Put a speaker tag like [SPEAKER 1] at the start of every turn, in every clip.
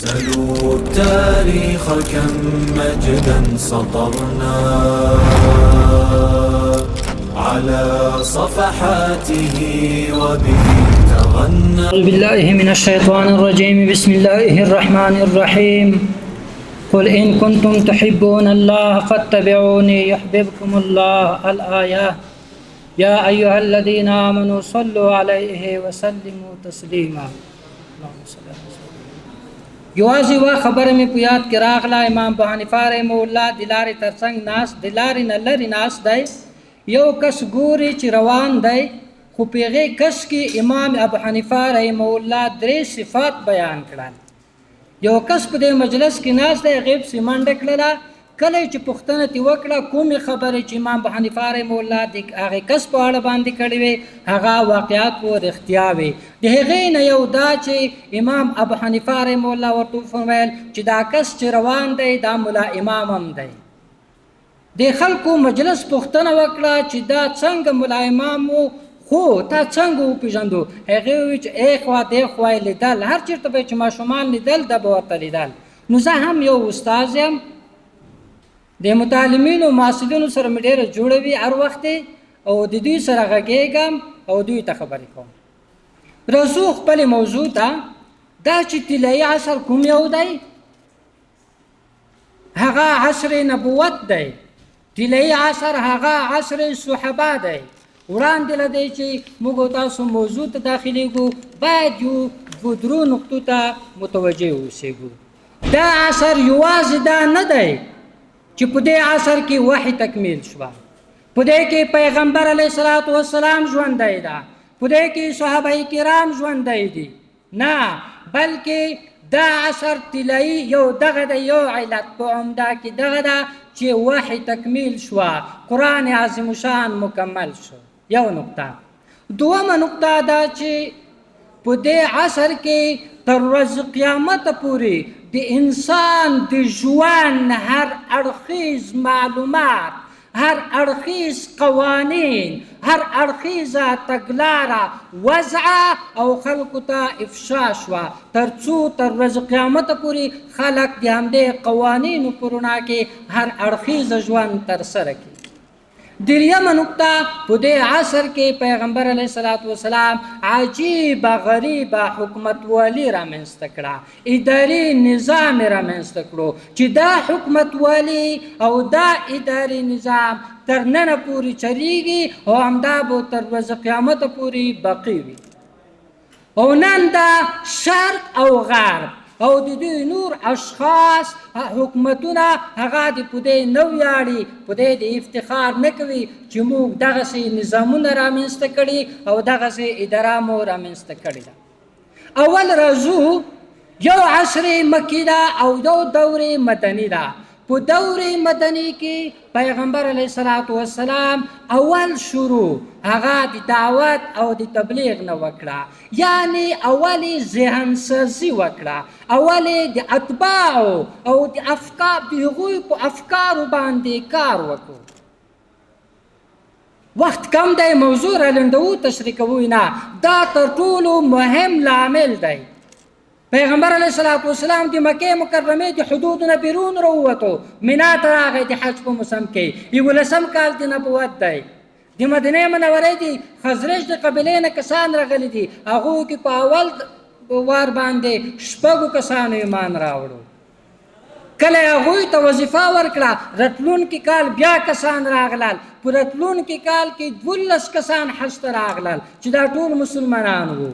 [SPEAKER 1] سلوا التاريخ كم مجدا سطرنا على صفحاته وبه تغنى.
[SPEAKER 2] أعوذ بالله من الشيطان الرجيم. بسم الله الرحمن الرحيم. قل إن كنتم تحبون الله فاتبعوني يحببكم الله. الآية: يا أيها الذين آمنوا صلوا عليه وسلموا تسليما. اللهم صل على سيدنا. یوازې یوه خبره مې په یاد کې راغله. امام ابو حنیفه رحمه الله د لارې ترڅنګ ناست، د لارې نه لرې ناست دی. یو کس ګوري چې روان دی، خو په هغې کس کې امام ابو حنیفه رحمه الله درې صفات بیان کړل. یو کس په دې مجلس کې ناست دی، هغې پسې منډه کړله. کله چې پوښتنه ترې وکړه، کومې خبرې چې امام ابو حنیفه رحمه الله د هغې کس په اړه باندې کړې وې، هغه واقعات و رښتیا وې. د هغې نه یو دا چې امام ابو حنیفه رحمه الله ورته وفرمیل چې دا کس چې روان دی دا ملا امام هم دی. د خلکو مجلس پوښتنه وکړه چې دا څنګه ملا امام و، خو تا څنګه وپېژندو؟ هغې وویل چې ای خوا دې خوا یې لیدل، هر چېرته به یې چې ماشومان لیدل دا به ورته لیدل. نو زه هم یو استاد یم، د متعلمینو محصلینو سره مې ډېره جوړه وي هر وخت، او د دوی سره غږېږم او دوی ته خبرې کوم. راځو خپلې موضوع ته. دا چې طلایي عصر کوم یو دی، هغه عصر نبوت دی. طلایي عصر هغه عصر صحابه دی. وړاندې له دې چې موږ او تاسو موضوع ته داخلېږو، باید یو دوو درو نقطو ته متوجه اوسېږو. دا عصر یوازې دا نه دی چې په دې عصر کې وحی تکمیل شوه، په دې کې پیغمبر علیه الصلاة والسلام ژوندی ده، په دې کې صحابه کرام ژوندی دي، نه، بلکې دا عصر طلایي یو دغه دی، یو علت په عمده کې دغه ده چې وحی تکمیل شوه، قرآن عظیم شان مکمل شو. یو نقطه. دومه نقطه دا چې په دې عصر کې تر ورځې قیامت پورې د انسان د ژوند هر اړخیز معلومات، هر اړخیز قوانین، هر اړخیزه تګلاره وضع او خلکو ته افشا شوه، تر څو تر ورځې قیامت پورې خلک د همدې قوانینو په رڼا کې هر اړخیز ژوند ترسره کړي. دریمه نقطه، په دې عصر کې پیغمبر علیه الصلاة والسلام عجیبه غریبه حکومتوالي رامنځته کړه، اداري نظام یې رامنځته کړو چې دا حکومتوالي او دا اداري نظام تر ننه پورې چلیږي او همدا به تر ورځې قیامته پورې باقي وي. او نن دا شرق او غرب او د دوی نور اشخاص حکومتونه هغه د په دې نه ویاړي، په دې د افتخار نه کوي چې موږ دغسې نظامونه رامنځته کړي او دغسې اداره مو رامنځته کړې ده. اول راځو، یو عصر مکي ده او یو دور مدني ده. په دور مدني کې پیغمبر علیه الصلاة والسلام اول شروع هغه د دعوت او د تبلیغ نه وکړه، یعنی اول یې ذهن سازي وکړه، اول یې د اتباعو او د افکار د هغوی په افکارو باندې کار وکړو. وخت کم دی، موضوع رالنډوو، تشریح کوو نه. دا تر ټولو مهم لامل دی. پیغمبر علیه الصلاة والسلام د مکې مکرمې د حدودو نه بیرون راووتو، مینا ته راغی د حج په موسم کې، یولسم کال د نبوت دی. د مدینې منورې دي خزرج د قبیلې نه کسان راغلي دي، هغو کې په اول وار باندې شپږو کسانو ایمان راوړو. کله هغوی ته وظیفه ورکړه، راتلونکي کال بیا کسان راغلل، په راتلونکي کال کې 12 کسان حج ته راغلل چې دا ټول مسلمانان وو.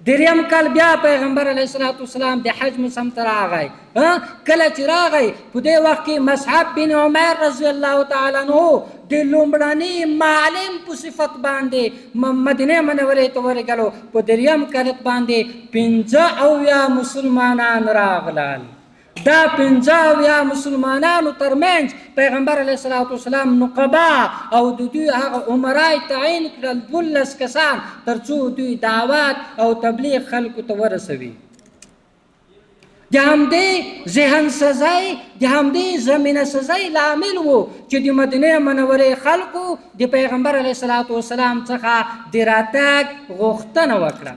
[SPEAKER 2] دریم کال بیا پیغمبر علیه الصلاة والسلام د حج موسم ته راغی. کله چې راغی په دې وخت کې مصعب بن عمیر رضی الله تعالی عنه د لومړني معلم په صفت باندې مدینې منورې ته ورغلو. په دریم کرت باندې 75 مسلمانان راغلل. دا 75 مسلمانانو ترمنځ پیغمبر علیه الصلاة والسلام نقبا او د دوی هغه عمرای تعین کړل، 12 کسان، تر څو دوی دعوت او تبلیغ خلکو ته ورسوي. د همدې ذهن سزای، د همدې زمینه سزای لامل و چې د مدینې منورې خلکو د پیغمبر علیه الصلاة والسلام څخه د راتګ غوښتنه وکړه.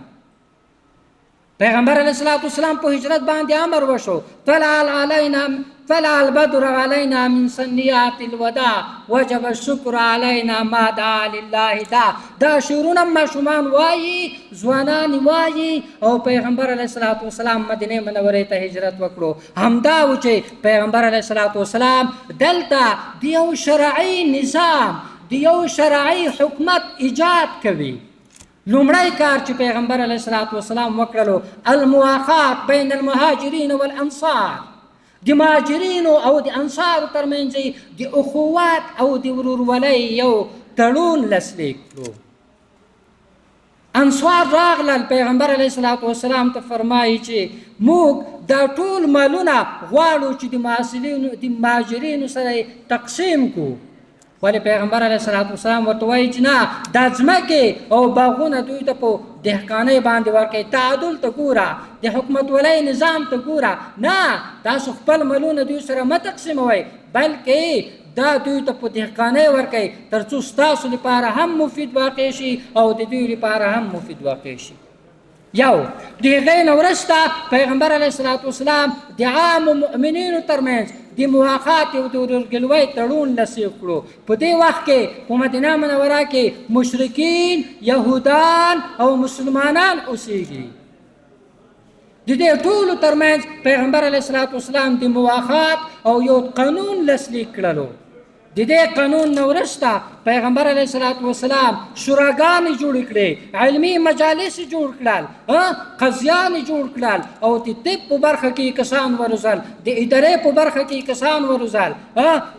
[SPEAKER 2] پیغمبر علیه الصلاة والسلام په هجرت باندې امر وشو، طلع علینا طلع البدر علینا من سنیات الوداع وجب الشکر علینا ما دعا لله دا. دا شعرونه ماشومان وایي، ځوانان وایي، او پیغمبر علیه الصلاة والسلام مدینې منورې ته هجرت وکړو. همدا و چې پیغمبر علیه الصلاة والسلام دلته د یو شرعي نظام، د یو شرعي حکومت ایجاد کوي. لومړی کار چې پیغمبر علیه الصلاة والسلام وکړلو، المواخات بین المهاجرین والانصار، د مهاجرینو او د انصارو ترمنځ د اخوات او د ورورولۍ یو تړون لاسلیک کړو. انصار راغلل، پیغمبر علیه الصلاة والسلام ته فرمایي چې موږ دا ټول مالونه غواړو چې د محصلینو د مهاجرینو سره تقسیم کړو. ولې پیغمبر علیه الصلاة والسلام ورته وایي چې نه، دا ځمکې او باغونه دوی ته په دهقانۍ باندې ورکوي. تعادل ته ګوره، د حکومتولۍ نظام ته ګوره، نه تاسو خپل مالونه دوی سره مه تقسیموئ، بلکې دا دوی ته په دهقانۍ ورکوي ترڅو ستاسو لپاره هم مفید واقع شي او د دوی لپاره هم مفید واقع شي. یو د هغې نه وروسته پیغمبر علیه الصلاة والسلام د عامو مؤمنینو ترمنځ د مواخات او د ورورګلوۍ تړون لاسلیک کړو. په دې وخت کې په مدینه منوره کې مشرکین، یهودان او مسلمانان اوسیږي. د دې ټولو ترمنځ پیغمبر علیه الصلاة والسلام د مواخات او یو قانون لاسلیک کړلو. د دې قانون نه وروسته پیغمبر علیه الصلاة والسلام شوراګانې جوړې کړې، علمي مجالس یې جوړ کړل، قاضیان یې جوړ کړل، او د طب په برخه کې کسان وروزل، د ادارې په برخه کې کسان وروزل،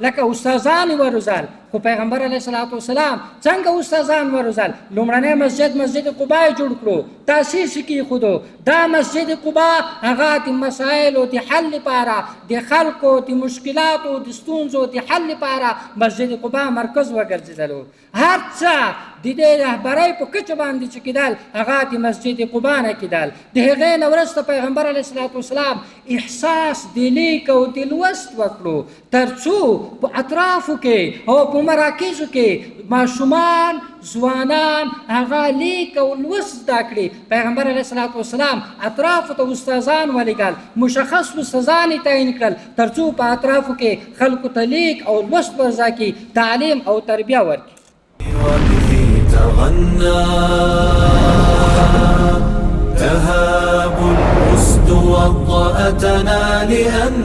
[SPEAKER 2] لکه استادان یې وروزل. خو پیغمبر علیه الصلاة والسلام څنګه استادان وروزل؟ لومړنی مسجد مسجد قبا یې جوړ کړو، تاسیس یې کېښودو. دا مسجد قبا هغه د مسایلو د حل لپاره، د خلکو د مشکلاتو د ستونزو د حل لپاره مسجد قبا مرکز وګرځېدلو. هر څه د دې رهبرۍ په کچه باندې چې کېدل هغه د مسجد قبا نه کېدل. د هغې نه وروسته پیغمبر علیه الصلاة والسلام احساس د لیک او د لوست وکړو، ترڅو په اطرافو کې او په مراکزو کې ماشومان، ځوانان هغه لیک او لوست زده کړي. پیغمبر علیه الصلاة والسلام اطرافو ته استادان ولېږل، مشخص استادان یې تعین کړل، ترڅو په اطرافو کې خلکو ته لیک او لوست ورزده کړي، تعلیم او تربیه ورکړي.
[SPEAKER 1] وبه تغنى تهاب الأسد وطأتنا لأن